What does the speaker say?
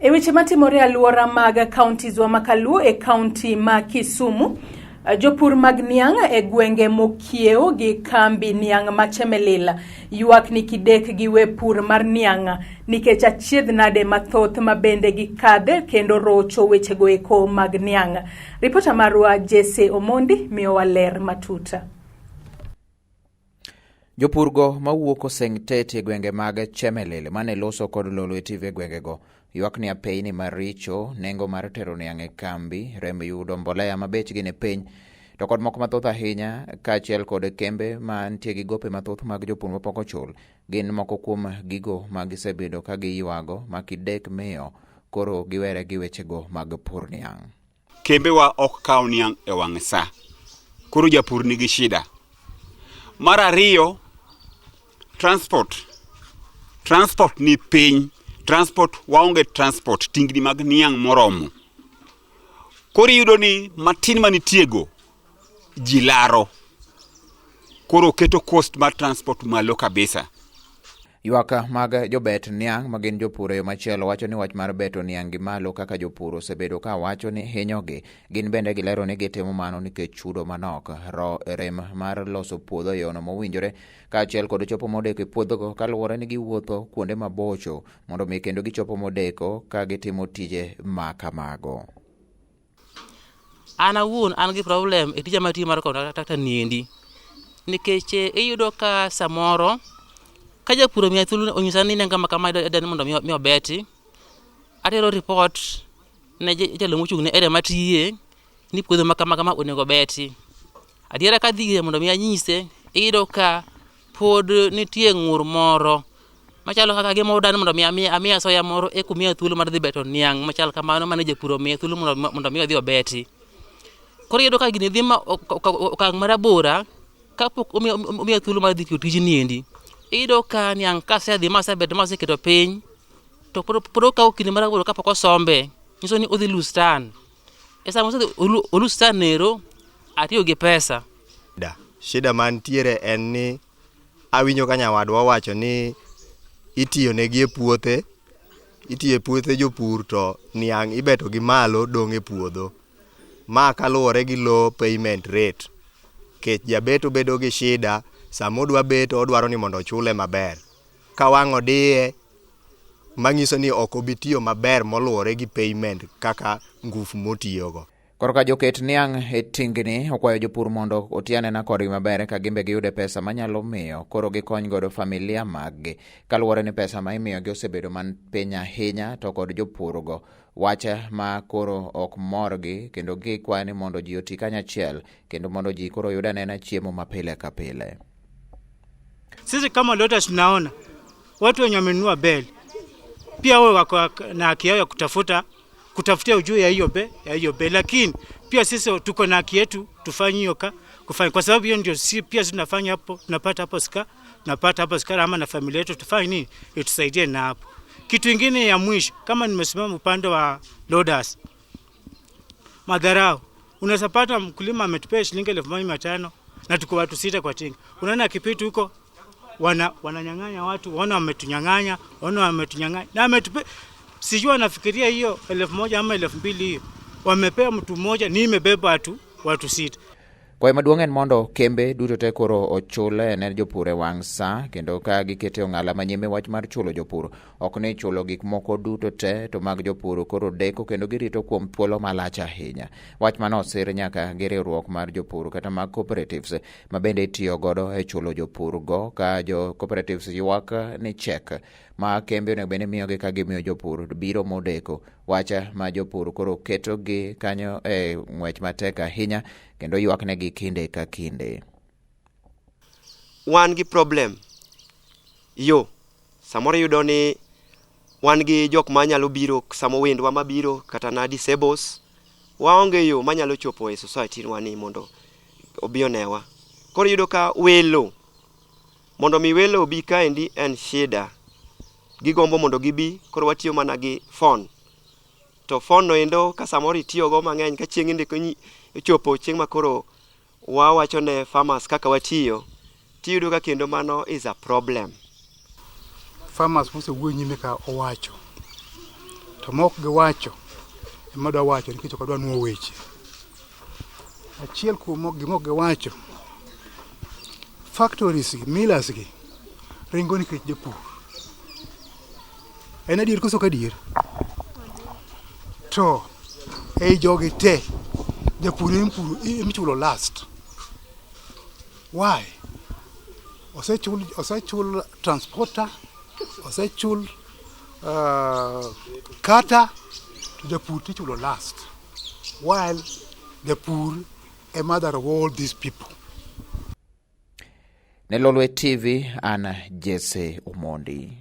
E weche matimore e alwora mag counties wa makaluo e county ma Kisumu, jopur mag niang' e gwenge mokiewo gi kambi niang' ma Chemelil ywak ni kidek giwe pur mar niang' nikech achiedh nade mathoth ma bende gikadhe kendo rocho wechego eko mag niang'. Ripota marwa Jesse Omondi miyowa ler matut. Jopurgo mawuok Oseng'tet e gwenge mag Chemelil mane loso kod Lolwe TV e gwengego ywak ni apeyni maricho, nengo mar tero niang' e kambi, rem yudo mbolea ma bechgi ni piny to kod moko mathoth ahinya kaachiel kod kembe mantie gi gope mathoth mag jopur mapok ochul gin moko kuom gigo ma gisebedo ka giywago ma kidek miyo koro giwere gi wechego mag pur niang'. Kembewa ok kaw niang' e wang' sa. Koro japur nigi shida. Mar ariyo, transport. Transport ni piny. Transport, waonge transport, tingni mag niang' moromo. Koro iyudo ni matin manitiego ji laro. Koro keto cost mar transport malo kabisa. Ywak mag jobet niang' ma gin jopur e yo machielo wacho ni wach mar beto niang' gi malo kaka jopur osebedo ka wacho ni hinyogi. Gin bende gilero ni gitimo mano nikech chudo manok, ro rem mar loso puodho e yono mowinjore kaachiel kod chopo modeko e puodhogo kaluwore ni giwuotho kuonde mabocho mondo mi kendo gichopo modeko ka gitimo tije ma kamago. An awuon an gi problem e tija matiyo mar contractor niendi. Nikech iyudo ka samoro ka japur omiya thuolo onyisa ni nengo ma kama idwa ni mondo mi obeti, atero report ne jatelo mochung' ne area matiye ni puodho ma kama kama onego obeti. Adiera kadhi ire mondo mi anyise, iyudo ka pod nitie ng'ur moro machalo kaka gima udani mondo mi amiya soya moro eka umiya thuolo mar dhi beto niang' machal kamano mane japur omiye thuolo mondo mi odhi obeti. Koro iyudo ka gini dhi ma okang' marabora kapok omiya thuolo mar dhi tiyo tijni endi. Iyudo ka niang' kasedhi masebeto maseketo piny to pod okawo kinde marabora kapok osombe, nyiso ni odhi lose turn. E sama osedhi o lose turn ero, atiyo gi pesa. Shida mantiere en ni awinjo ka nyawadwa owacho ni itiyo negi e puothe, itiyo e puothe jopur to niang' ibeto gi malo dong' e puodho. Ma kaluwore gi low payment rate. Kech jabeto bedo gi shida sama odwa beto odwaro ni mondo ochule maber. Ka wang' odiye manyiso ni ok obi tiyo maber moluwore gi payment kaka ngufu motiyogo. Korka joket niang' e tingni okwayo jopur mondo oti anena kodgi maber ka gimbe giyude pesa manyalo miyo koro gikony godo familia maggi. Kaluwore ni pesa ma imiyogi osebedo man piny ahinya to kod jopurgo wach ma koro ok morgi kendo gikwayo ni mondo ji oti kanyachiel kendo mondo ji koro oyud anena chiemo ma pile ka pile. Sisi kama Lotus tunaona watu wenye wamenunua beli pia wao wako na haki yao ya kutafuta kutafutia ujuu ya hiyo be ya hiyo be, lakini pia sisi tuko na haki yetu tufanye hiyo ka kufanya, kwa sababu hiyo ndio si pia sisi tunafanya hapo, tunapata hapo sika tunapata hapo sukari ama na familia yetu tufanye nini itusaidie na hapo. Kitu ingine ya mwisho, kama nimesimama upande wa loaders, madharau unaweza pata mkulima ametupea shilingi 1500 na tuko watu sita kwa tinga. Unaona kipiti huko wana wananyang'anya watu, wana wametunyang'anya, wana wametunyang'anya na ametupe, sijui wanafikiria hiyo 1000 ama 2000 hiyo wamepea mtu mmoja, ni imebeba watu sita. Kwayo maduong' en mondo kembe duto te koro ochul ne jopur e wang' sa kendo ka gikete ong'ala manyime wach mar chulo jopur ok ni chulo gik moko duto te to mag jopur koro deko kendo girito kuom thuolo malach ahinya. Wach mano osir nyaka gi riwruok mar jopur kata mag cooperatives ma bende itiyo godo e chulo jopur go ka jo cooperatives ywak ni chek ma kembe onego bed ni miyogi ka gimiyo jopur biro modeko. Wach ma jopur koro keto gi kanyo e ng'wech matek ahinya kendo ywak negi kinde ka kinde. Wan gi problem yo samoro iyudo ni wan gi jok manyalo biro samo wendwa mabiro kata na disables waonge yo manyalo chopo e society wa ni mondo obi onewa. Koro iyudo ka welo mondo mi welo obi kaendi en shida. Gigombo mondo gibi koro watiyo mana gi phone. To phone no endo ka samoro itiyogo mang'eny ka chieng' indiko chopo chieng' ma koro wawacho ne farmers kaka watiyo tiyudo ka kendo mano is a problem. Farmers mosewuoyo nyime ka owacho. To mok giwacho ema adwa wacho nikech ok adwa nuo weche. Achiel kuom gima ok giwacho, factories gi, millers gi ringo nikech jopur. En adier koso ok adier? To ei jogi te, japur emichulo last. Why? Osechul, osechul transporter, osechul kata to japur tichulo last. While japur e mother of all these people. Ne Lolwe TV, an Jesse Omondi.